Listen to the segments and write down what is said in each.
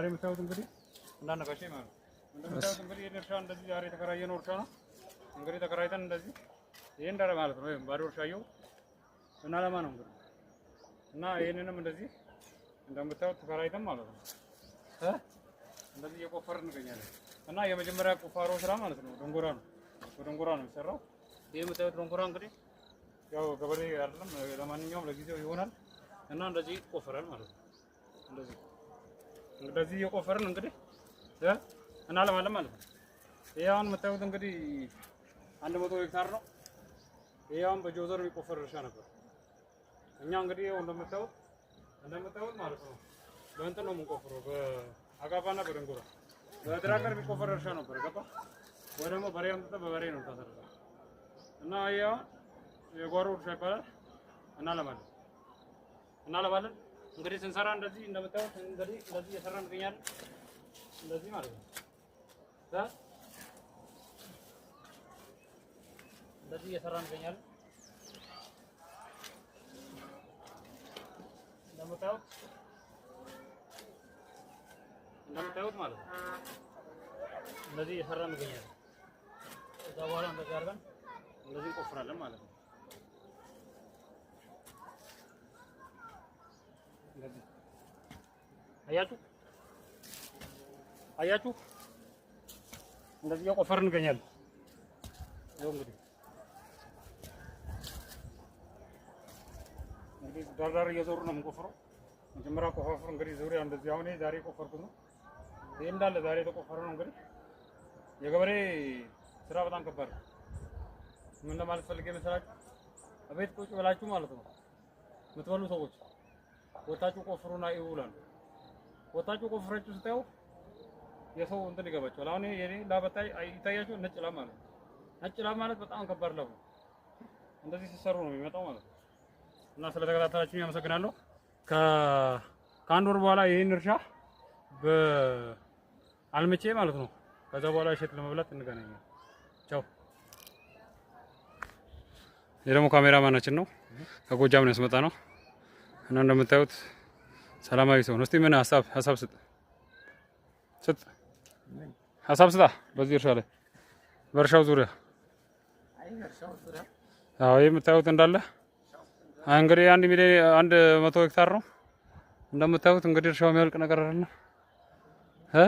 የምታዩት እንግዲህ እንዳነቃሽ ማለት ነው። እንደምታዩት እንግዲህ ይሄን እርሻ እንደዚህ ዛሬ የተከራየነው እርሻ ነው። እንግዲህ ተከራይተን እንደዚህ ይሄ እንዳለ ማለት ነው። ይሄ ባዶ እርሻ ይኸው እናለማ ነው እንግዲህ እና ይሄንንም እንደዚህ እንደምታዩት ተከራይተን ማለት ነው እ እንደዚህ እየቆፈርን እንገኛለን። እና የመጀመሪያ ቁፋሮ ስራ ማለት ነው ደንጎራ ነው። በደንጎራ ነው የሚሰራው። ይሄ የምታዩት ደንጎራ እንግዲህ ያው ገበሬ አይደለም፣ ለማንኛውም ለጊዜው ይሆናል እና እንደዚህ ይቆፈራል ማለት ነው። እንደዚህ እንደዚህ እየቆፈርን እንግዲህ እናለማለን ማለት ነው። ይሄ አሁን የምታዩት እንግዲህ 100 ሄክታር ነው። ይሄ አሁን በጆዘር የሚቆፈር እርሻ ነበር። እኛ እንግዲህ ይኸው እንደምታዩት ማለት ነው በእንትን ነው የምንቆፍረው፣ በአጋፋና በደንጎራ። በትራክተር የሚቆፈር እርሻ ነበር። ገባ ወይ ደግሞ በሬ አምጥተህ በበሬ ነው የምታሰርሰው። እና ይሄ አሁን የጓሮ እርሻ ይባላል። እናለማለን እናለማለን እንግዲህ ስንሰራ እንደዚህ እንደምታዩት እንግዲህ እንደዚህ እየሰራን እንገኛለን። እንደዚህ ማለት ነው እ እንደዚህ እየሰራን እንገኛለን። እንደምታዩት እንደምታዩት ማለት ነው እንደዚህ እየሰራን እንገኛለን። ከዛ በኋላ እንደዚህ አድርገን እንደዚህ እንቆፍራለን ማለት ነው። እንደዚህ አያችሁ አያችሁ፣ እንደዚህ እየቆፈርን እንገኛለን። ይኸው እንግዲህ እንግዲህ ዳር ዳር እየዞሩ ነው የምንቆፍረው። መጀመሪያ ቆፋፍሩ እንግዲህ ዙሪያ እንደዚህ አሁን ይሄ ዛሬ የቆፈርኩት ነው። ይሄ እንዳለ ዛሬ የተቆፈረ ነው። እንግዲህ የገበሬ ስራ በጣም ከባድ ነው። ምን ለማለት ፈልጌ መሰላችሁ? እቤት ቁጭ ብላችሁ ማለት ነው የምትበሉ ሰዎች ወጣችሁ ቆፍሩና እዩ እላለሁ። ወጣችሁ ቆፍራችሁ ስታዩ የሰው እንትን ይገባችኋል። አሁን ይሄ የኔ ላብ ይታያችሁ፣ ነጭ ላብ ማለት ነው። ነጭ ላብ ማለት በጣም ከባድ ላብ ነው። እንደዚህ ሲሰሩ ነው የሚመጣው ማለት ነው። እና ስለተከታተላችሁ አመሰግናለሁ። ከአንድ ወር በኋላ ይህን እርሻ በአልምቼ ማለት ነው። ከዛ በኋላ እሸት ለመብላት እንገናኛለን። ቻው። ይህ ደግሞ ካሜራማናችን ነው። ከጎጃም ነው ያስመጣ ነው እና እንደምታዩት ሰላማዊ ሰው ነው። እስቲ ምን ሀሳብ ሀሳብ ስጥ ስጥ ሀሳብ ስጣ በዚህ እርሻ ላይ በእርሻው ዙሪያ። አዎ ይህ የምታዩት እንዳለ እንግዲህ 1 ሚሊዮን 100 ሄክታር ነው። እንደምታዩት እንግዲህ እርሻው የሚያልቅ ነገር አይደለም እ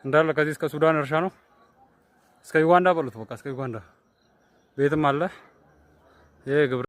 እንዳለ ከዚህ እስከ ሱዳን እርሻ ነው። እስከ ዩጋንዳ በሉት በቃ እስከ ዩጋንዳ ቤትም አለ። ይሄ ግብር